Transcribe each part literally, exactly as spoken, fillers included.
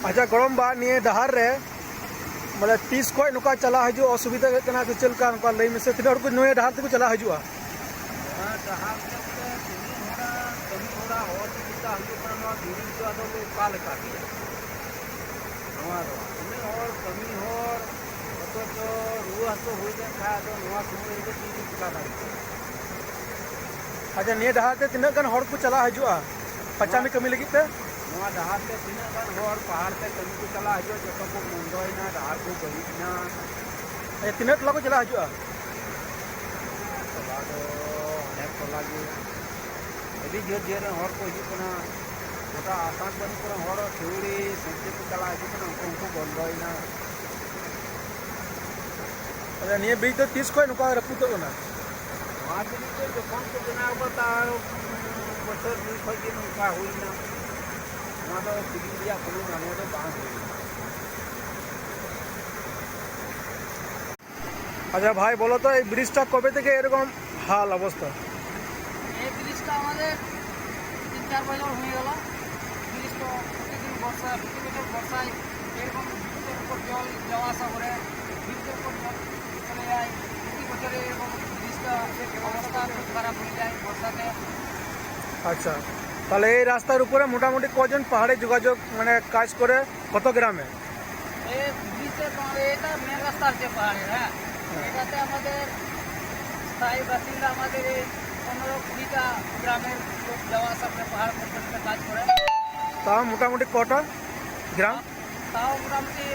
ᱟᱪᱪᱷᱟ ᱜᱚᱲᱚᱢ ᱵᱟ, ᱱᱤᱭᱟᱹ ᱰᱟᱦᱟᱨ ᱨᱮ ᱢᱟᱱᱮ ᱛᱤᱥ ᱠᱷᱚᱡ ᱱᱚᱝᱠᱟ ᱪᱟᱞᱟᱣ ᱦᱤᱡᱩᱜ ᱚᱥᱩᱵᱤᱫᱟ ᱦᱩᱭᱩᱜ ᱠᱟᱱᱟ ᱥᱮ ᱪᱮᱫ ᱞᱮᱠᱟ, ᱱᱚᱝᱠᱟ ᱞᱟᱹᱭ ᱢᱮᱥᱮ, ᱛᱤᱱᱟᱹᱜ ᱦᱚᱲ ᱠᱚ ᱱᱤᱭᱟᱹ ᱰᱟᱦᱟᱨ ᱛᱮᱠᱚ ᱪᱟᱞᱟᱣ ᱦᱤᱡᱩᱜᱼᱟ? ᱱᱚᱣᱟ ᱰᱟᱦᱟᱨ ᱛᱮ ᱵᱚᱞᱮ ᱛᱤᱱᱟᱹᱜ ᱦᱚᱲᱟᱜ ᱠᱟᱹᱢᱤ ᱦᱚᱲᱟᱜ ᱚᱥᱩᱵᱤᱫᱟ ᱦᱩᱭᱩᱜ ᱠᱟᱱᱟ, ᱱᱚᱣᱟ ᱵᱨᱤᱡᱽ ᱫᱚ ᱟᱫᱚ ᱚᱠᱟ ᱞᱮᱠᱟ ᱜᱮᱭᱟ? ᱱᱚᱣᱟ ᱫᱚ ᱛᱤᱱᱟᱹᱜ ᱦᱚᱲ ᱠᱟᱹᱢᱤ ᱦᱚᱲ, ᱚᱛᱷᱚᱪᱚ ᱨᱩᱣᱟᱹ ᱦᱟᱹᱥᱩ ᱦᱩᱭ ᱞᱮᱱᱠᱷᱟᱱ ᱟᱫᱚ ᱱᱚᱣᱟ ᱥᱚᱢᱚᱭ ᱨᱮᱫᱚ ᱪᱮᱫ ᱮᱢ ᱪᱤᱠᱟ ᱫᱟᱲᱮᱭᱟᱜᱼᱟ? ᱟᱪᱪᱷᱟ, ᱱᱤᱭᱟᱹ ᱰᱟᱦᱟᱨ ᱛᱮ ᱛᱤᱱᱟᱹᱜ ᱜᱟᱱ ᱦᱚᱲ ᱠᱚ ᱪᱟᱞᱟᱣ ᱦᱤᱡᱩᱜᱼᱟ ᱯᱟᱪᱟᱢᱤ ᱠᱟᱹᱢᱤ ᱞᱟᱹᱜᱤᱫ ᱛᱮ? ᱱᱚᱣᱟ ᱰᱟᱦᱟᱨ ᱛᱮ ᱛᱤᱱᱟᱹᱜ ᱜᱟᱱ ᱦᱚᱲ ᱯᱟᱦᱟᱲ ᱛᱮ ᱠᱟᱹᱢᱤ ᱠᱚ ᱪᱟᱞᱟᱣ ᱦᱤᱡᱩᱜᱼᱟ, ᱡᱚᱛᱚ ᱠᱚ ᱵᱚᱱᱫᱚᱭᱮᱱᱟ, ᱰᱟᱦᱟᱨ ᱠᱚ ᱵᱟᱹᱲᱤᱡ ᱮᱱᱟ᱾ ᱟᱪᱪᱷᱟ, ᱛᱤᱱᱟᱹᱜ ᱴᱚᱞᱟ ᱠᱚ ᱪᱟᱞᱟᱣ ᱦᱤᱡᱩᱜᱼᱟ? ᱴᱚᱞᱟ ᱫᱚ ᱚᱱᱮᱠ ᱴᱚᱞᱟ ᱜᱮ, ᱟᱹᱰᱤ ᱡᱷᱟᱹᱞ ᱡᱷᱟᱹᱞ ᱨᱮᱱ ᱦᱚᱲ ᱠᱚ ᱦᱤᱡᱩᱜ ᱠᱟᱱᱟ᱾ ᱜᱚᱴᱟ ᱟᱥᱟᱢ ᱠᱚᱨᱮᱱ ᱦᱚᱲ ᱥᱤᱣᱲᱤ, ᱥᱮᱱᱴᱤ ᱠᱚ ᱪᱟᱞᱟᱣ ᱦᱤᱡᱩᱜ ᱠᱟᱱᱟ, ᱩᱱᱠᱩ ᱦᱚᱸᱠᱚ ᱵᱚᱱᱫᱚᱭᱮᱱᱟ᱾ ᱟᱪᱪᱷᱟ, ᱱᱤᱭᱟᱹ ᱵᱨᱤᱡᱽ ᱫᱚ ᱛᱤᱥ ᱠᱷᱚᱱ ᱱᱚᱝᱠᱟ ᱨᱟᱹᱯᱩᱫᱚᱜ ᱠᱟᱱᱟ? ᱱᱚᱣᱟ ᱵᱨᱤᱡᱽ ᱫᱚ ᱡᱚᱠᱷᱚᱱ ᱠᱚ ᱵᱮᱱᱟᱣ ᱟᱠᱟᱫ, ᱛᱟᱨ ᱵᱚᱪᱷᱚᱨ ᱫᱩᱭ ᱠᱷᱚᱱ ᱜᱮ ᱱᱚᱝᱠᱟ ᱦᱩᱭᱱᱟ᱾ ᱱᱚᱣᱟ ᱫᱚ ᱠᱩᱞᱤ ᱨᱮᱭᱟᱜ ᱠᱳᱱᱳ ᱢᱟᱱᱮ ᱫᱚ ᱵᱟᱝ ᱦᱩᱭᱱᱟ᱾ ᱟᱪᱪᱷᱟ ᱵᱷᱟᱭ, ᱵᱚᱞᱚ ᱛᱚ, এই ব্রিজটা কবে থেকে এরকম হাল অবস্থা? এই ব্রিজটা আমাদের তিন চার বছর হয়ে গেল। ব্রিজ তো প্রতিদিন বর্ষা, প্রতি বছর বর্ষায় এরকম ব্রিজের উপর জল যাওয়া আসা করে, ব্রিজের উপর জল চলে যায়। প্রতি বছরে এরকম ব্রিজটা অবস্থা খুব খারাপ হয়ে যায় বর্ষাতে। আচ্ছা, তাহলে এই রাস্তার উপরে মোটামুটি কজন পাহাড়ে যোগাযোগ, মানে, কাজ করে, কত গ্রামে? এই ব্রিজটা তো আমাদের, এটা মেন রাস্তা আছে পাহাড়ের, হ্যাঁ। হ্যাঁ। এটাতে আমাদের স্থায়ী বাসিন্দা আমাদের এই পনেরো কুড়িটা গ্রামের লোক যাওয়া আসা করে, পাহাড় পর্যন্ত কাজ করে। তাও মোটামুটি কটা গ্রাম? তাও মোটামুটি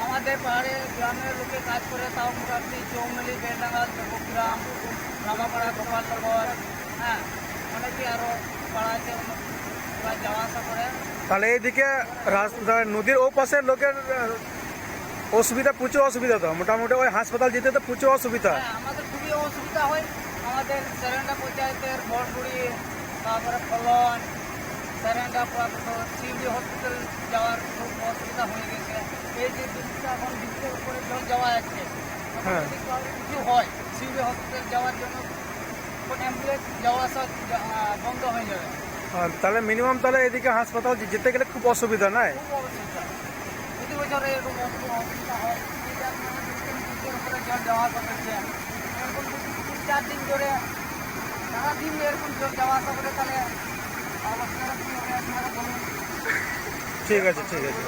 আমাদের পাহাড়ে গ্রামের লোকে কাজ করে, তাও মোটামুটি চৌমুলি, বেলডাঙ্গা, দেবগ্রাম, রামাপাড়া, গোপালনগর, হ্যাঁ, অনেকে আরও পাড়া আছে, অন্য প্রায় যাওয়া আসা করে। তাহলে এইদিকে রাস-, নদীর ও পাশের লোকের, আহ, অসুবিধা, প্রচুর অসুবিধা তো, মোটামুটি ওই হাসপাতাল যেতে তো প্রচুর অসুবিধা। হ্যাঁ, আমাদের খুবই অসুবিধা হয়। আমাদের সেরেন্ডা পঞ্চায়েতের ভরপুরি, তারপরে ফলন, সেরেন্ডা, পুরাতন সিউড়ি হসপিটাল যাওয়ার খুব অসুবিধা হয়ে গেছে। এই যে ব্রিজটা এখন ব্রিজের উপরে জল যাওয়া যাচ্ছে, হ্যাঁ। যদি কারো কিছু হয়, সিউড়ি হসপিটাল যাওয়ার জন্য কোনো অ্যাম্বুলেন্স যাওয়া আসা, আহ, বন্ধ হয়ে যাবে। আর তাহলে মিনিমাম তাহলে এদিকে হাসপাতাল যে-, যেতে গেলে খুব অসুবিধা, নাই? খুব অসুবিধা। প্রতি বছর এরকম অসু-, অসুবিধা হয়। এই যে আপনারা দেখছেন, পুকুর করে জল যাওয়া আসা করছে। এরকম যদি তিন চার দিন ধরে সারাদিন এরকম জল যাওয়া আসা করে, তাহলে অবস্থা কি হবে আপনারা বলুন? ঠিক আছে, ঠিক আছে।